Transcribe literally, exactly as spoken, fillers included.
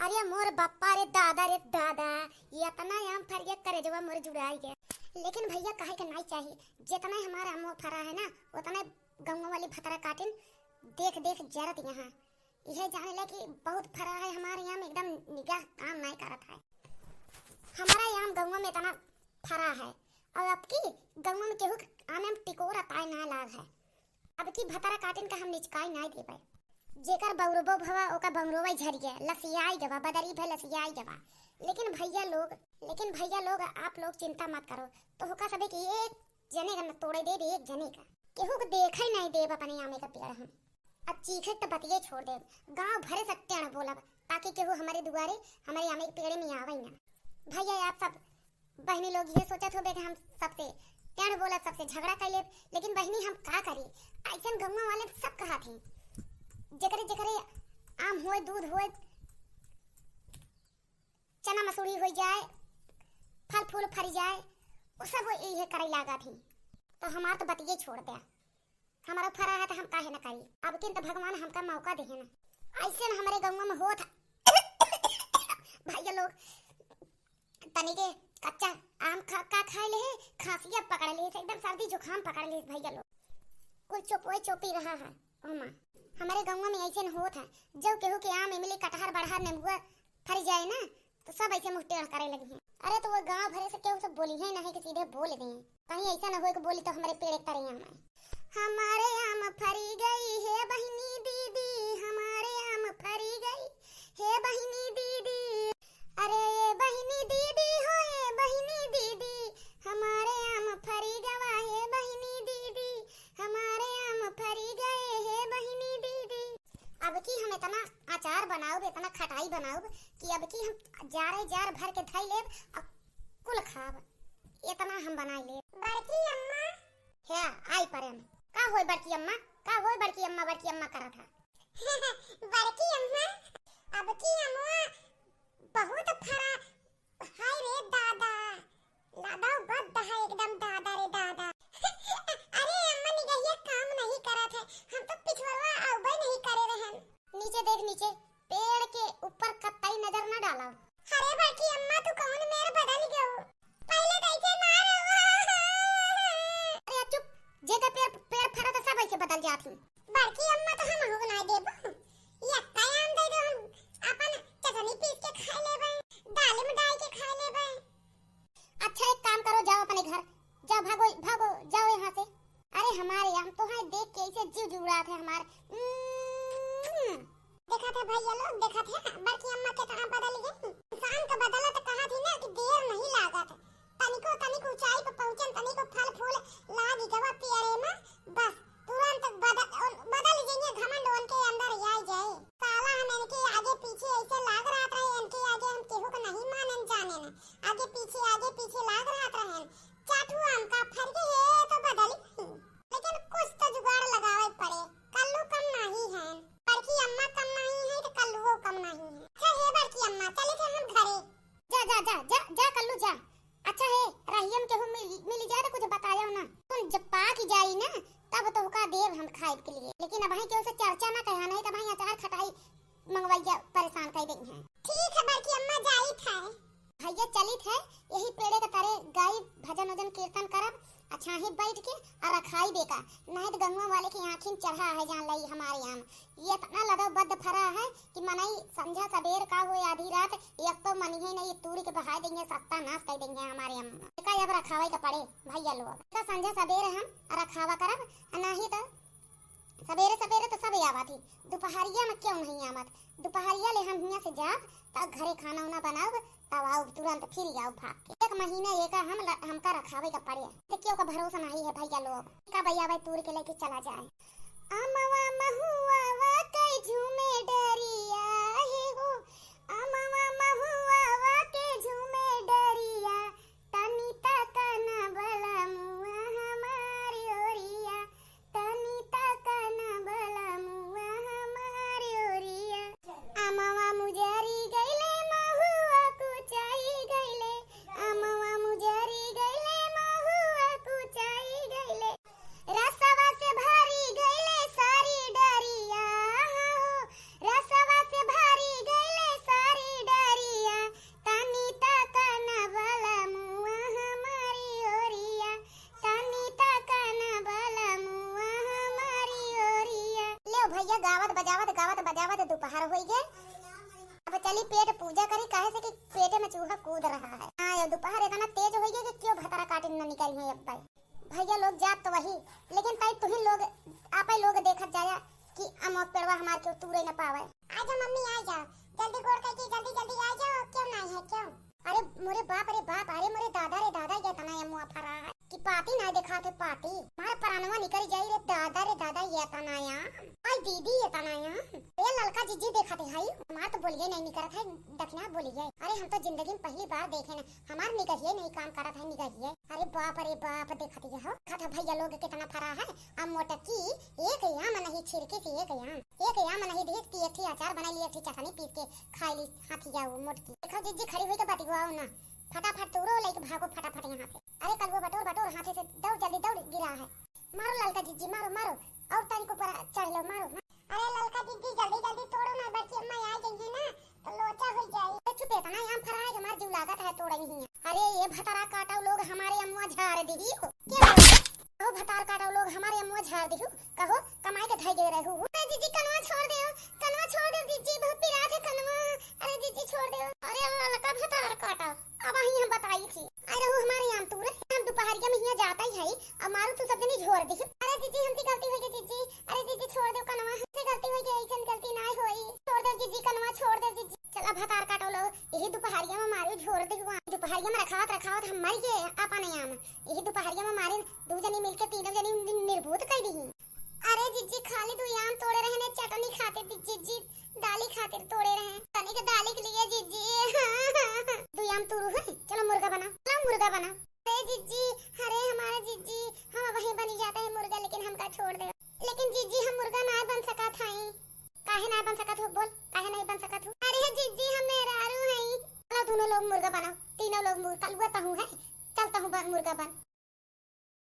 अरे मोर बप्पा रे दादा रे दादा, ये इतना आम फरिया करेजवा मोर जुड़ाई गया। लेकिन भइया, कहे के नाई चाही, जितना हमारा आमवा फरा है ना, उतना गौवा वाली भतरा काटिन देख देख जरत यहाँ। यह जाने ले कि बहुत फरा है हमारे आम, एकदम निगाह काम नाई करत है। हमारा आम गौवा में इतना फरा है, और अब की गौवा में केहू के आमे में टिकोरा ताई ना लाग है। अब की भतरा काटिन का हम निचकाई नाई देबै। जेकर बौरबो भवा, ओकर बौरबो झरि गया, लसियाई गवा, बदरी भय लसियाई गवा। लेकिन भइया लोग, लेकिन भइया लोग, आप लोग चिंता मत करो, तो होका सबे कि एक जने का न तोड़े देब, एक जने का। केहू के देखे नाई देब अपने आमे का पेड़ हम। अब चीखे तो बतिये छोड़ देब, गांव भरे से टेढ़ बोलब, ताकि केहू हमारे दुआरे, हमारे आमे के पेड़े में आवे ना। भइया, आप सब बहिनी लोग ये सोचत होबे कि हम सबसे टेढ़ बोलब, सबसे झगड़ा कर लेब, लेकिन बहिनी हम का करी, ऐसन गौवा वाले सब कहा थे, जेकरे जेकरे आम होए, दूध होए, चना मसूरी हो जाए, फल फूल फर जाए, वो सब वो इहे करे लागा थी। तो हमार तो बतिये छोड़ दे, हमारा फरा है तो हम काहे न करी। अब किन तो भगवान हमका मौका दे ना, ऐसे न हमारे गौवा में होत है। भइया लोग, तनी के कच्चा आम खा, का खाए ले, खांसिया पकड़ ले, एकदम सर्दी जुकाम पकड़ ले भइया लोग। कुल चोपवे चोपी रहा है। ओ माँ, हमारे गौवा में ऐसे न होत है, जो केहू के आम, इमली, कटहर, बड़हर, नेंबुआ फर जाए ना, तो सब ऐसे मुंह टेढ़ करे लगी हैं। अरे, तो वो गांव भरे से केहू से बोली है ना, है कि सीधे बोल दें, कहीं ऐसा ना होए कि बोली तो हमारे पेड़ एक तरह आम आए। हमारे आम फरी गई हे बहिनी दीदी, हमारे आम फरी गई हे बहिनी दीदी। अरे ए बहिनी दीदी हो, ए बहिनी दीदी, हमारे आम फरी गवा हे बहिनी दीदी, हमारे आम फरी गए हे बहिनी दीदी। अब की हम इतना अचार बनाउब, इतना खटाई बनाउब कि अब की हम जारे जार भर के धई लेब और कुल खाब। इतना हम बनाई लेब। बड़की अम्मा। हे, आई परेम। का होई बड़की अम्मा? का होई बड़की अम्मा, बड़की अम्मा करत है? बड़की अम्मा, अब की अम्मा बहुत फरा, हाय रे दादा, लदौ बद्द है एकदम दादा रे दादा। अरे अम्मा, निगहिया काम नहीं करत है, हम तो पिछुआवा आउबे नहीं करे रहन। नीचे देख नीचे, पेड़ के ऊपर कतई नजर न डाला। अरे बड़की अम्मा, तू कौन मेर बदल गयो? पहले तो ऐसे ना रहो। अरे चुप, जेकर पेड़, पेड़ फरा तो सब ऐसे बदल जात ही। बड़की अम्मा, तो हम हो ना देबो। ये अक्का आम दे दो, हम अपन चटनी पीस के खा लेबे, दाल में डाल के खा लेबे। अच्छा, एक काम करो, जाओ अपने घर, जाओ, भागो, भागो, जाओ यहाँ से। अरे हमारे आम तो है, देख के ऐसे जीव जुड़ात है हमार। उम्म। देखा थे भैया लोग, देखा थे बड़की अम्मा के तरह बदल गई। इंसान का बदला तो कहा थी ना कि देर नहीं लागत, तनिको तनिक ऊंचाई पे पहुंचन, तनिको फल फूल लाग गवा पेड़े में, बस तुरंत बदल, बदल जाइए, घमंड उनके अंदर आ जाए। साला हम इनके आगे पीछे ऐसे लाग रहत रहे, इनके आगे हम केहू को नहीं मानन जाने न, आगे पीछे आगे पीछे लाग रहत रहे। चाटू आम का फर के ये तो बदल गई, लेकिन कुछ तो जुगाड़ लगावे पड़े। कल्लू कम नहीं है, बड़की अम्मा कम नहीं है तो कल्लुओ कम नहीं है। अच्छा हे बड़की अम्मा, चले थे हम घरे। जा, जा, जा, जा, जा कल्लू जा। अच्छा हे, रहियम केहू मिल, मिल जाए तो कुछ बतायो ना। तुम जब पाक जाई ना, तब तोहका देब हम खाइब के लिए। लेकिन अबहीं केहू से चर्चा ना कहा, नहीं तो अबहीं अचार खटाई मंगवैया परेशान कर देई हैं। ठीक है बड़की अम्मा, जाइत है। भैया चलित है, यही पेड़े के तरे गाई भजन उजन कीर्तन करब, अच्छा ही बैठ के और रखाई बेका, नहीं तो गंगुआ वाले की आँखिन चढ़ा है जान लई हमारे आम। ये इतना लदो बद्द फरा है कि मनई संझा सबेर का होए आधी रात, एक तो मनिहे नहीं, तूरी के बहाय देंगे, सत्यानाश कर देंगे हमारे आम। का अब रखावे का पड़े भैया लोग, का संझा सबेर हम रखावा करब, नहीं तो सबेरे सबेरे तो सब आवत ही, दोपहरिया में क्यों नहीं आवत? दोपहरिया ले हम हियां से जाब, तब घरे खाना उना बनाउब, तब आउब तुरंत फिर आउब भाग के। एक महीना एका हम ल-, हमका रखावे का पड़े। तो क्यों का भरोसा नहीं है भैया लोग, का भैया भाई तूर के लेके चला जाए। अमवा महुआ के झूमे डरिया हे हो, अमवा महुआ के झूमे डरिया, तनी तक न बलमुआ हमार ओरिया, तनी तक न बलमुआ हमार ओरिया। अमवा मुजरी गइले, महुआ कुचाई गइले, अमवा मुजरी गइले, महुआ कुचाई गइले। रसवा से भरी गइले सारी डरिया हो, रस गावत बजावत, गावत बजावत दोपहर होइ गए। अब चली पेट पूजा करी, काहे से कि पेटे में चूहा कूद रहा है। हाँ, ये दोपहर इतना तेज होइ गए कि क्यों भतरा काटिन न निकली है अब भाई। भैया लोग जात तो वही, लेकिन ताई तुही लोग, आपे लोग देखत जाया कि अमवा पेड़वा हमार क्यों तूरे न पावे। आ जा मम्मी, आ जा, जल्दी गोड़ कइके जल्दी जल्दी आ जाओ, क्यों नाहीं है क्यों? अरे मोरे बाप रे बाप, अरे मोरे दादा रे दादा, ये तना अमवा फरा है कि पाती ना देखात है पाती। मार परानवा निकल जाई रे दादा रे दादा, ये तना आम। आई दीदी, ये तना आम। अरे ललका जिज्जी देखत है, हमार तो बोलिए नहीं निकरत है, दखिना बोलिए। अरे हम तो जिंदगी में पहली बार देखे ना, हमार निगहिए नहीं काम करत है, निगहिए। अरे बाप रे बाप, देखत है हो, देखत है भैया लोग कितना फरा है। अब मोटकी एक आम नहीं छिड़की से एक आम, एक आम नहीं दिहिस कि एक ठे अचार बनाई ली, एक ठे चटनी पीस के खाई ली, हाथी जाओ मोटकी। देखो जिज्जी खड़ी हुई के बतियाओ ना, फटाफट तोड़ो लेके भागो फटाफट यहाँ से। अरे कलुआ बटोर बटोर हाथे से दौड़ जल्दी दौड़ गिरा है। मारो ललका जिज्जी मारो मारो, और तनिक ऊपर चढ़ लो मारो। अरे ललका जिज्जी जल्दी जल्दी तोड़ो ना, बड़की अम्मा आ गई है ना तो लोचा हो जाई। अरे चुप, इतना आम फरा है कि हमार जीव लागत है तोड़े नहीं है। अरे ये भतरा काटो लोग हमारे अमवा झाड़ दिही हो। क्या हो? ओ भतार काटो लोग हमारे अमवा झाड़ दिहू, कहो कमाई के धई गए रहू। अरे जिज्जी कनवा छोड़ दे, कनवा छोड़ दे जिज्जी, बहुत पिरात है कनवा। अरे जिज्जी छोड़ दे। अरे ललका भतार काटा, अब वही हम बताई थी। अरे रहू हमारे आम तूरे, हम दोपहरिया में हियाँ जाता ही है, अब मारू तू सब जनी झोर दिहू। अरे जिज्जी हमसे गलती हो गई जिज्जी, अरे जिज्जी छोड़ दे कनवा, हमसे गलती हो गई, ऐसन गलती ना होई। छोड़ दे जिज्जी कनवा, छोड़ दे जिज्जी। चला भतार काटो लोग, यही दोपहरिया में मारू झोर दिहू। दोपहरिया में रखावत रखावत हम मर गए अपन आम। यही दोपहरिया में मारिन दू जनी मिलके तीनों जनी नि-, निर्भूत कई दिही। अरे जिज्जी खाली दू आम तोड़े रहे ने चटनी खातिर दि-, जिज्जी दाली खातिर तोड़े रहे। तनिक दाली के लिए जिज्जी। दू आम तोड़ू है, चलो मुर्गा बना, चलो मुर्गा बना। अरे जिज्जी, अरे हमारे जिज्जी, हम वही बनी जाते हैं मुर्गा, लेकिन हमका छोड़ दे। लेकिन जिज्जी हम मुर्गा ना बन सकत हई। काहे ना बन सकत हो, बोल, काहे नहीं बन सकत हो? अरे जिज्जी हम मेहरारू हई। चलो दोनों लोग मुर्गा बनाओ, तीनों लोग मुर्गा, कलुआ तहू है, चल तहू बन, मुर्गा बन।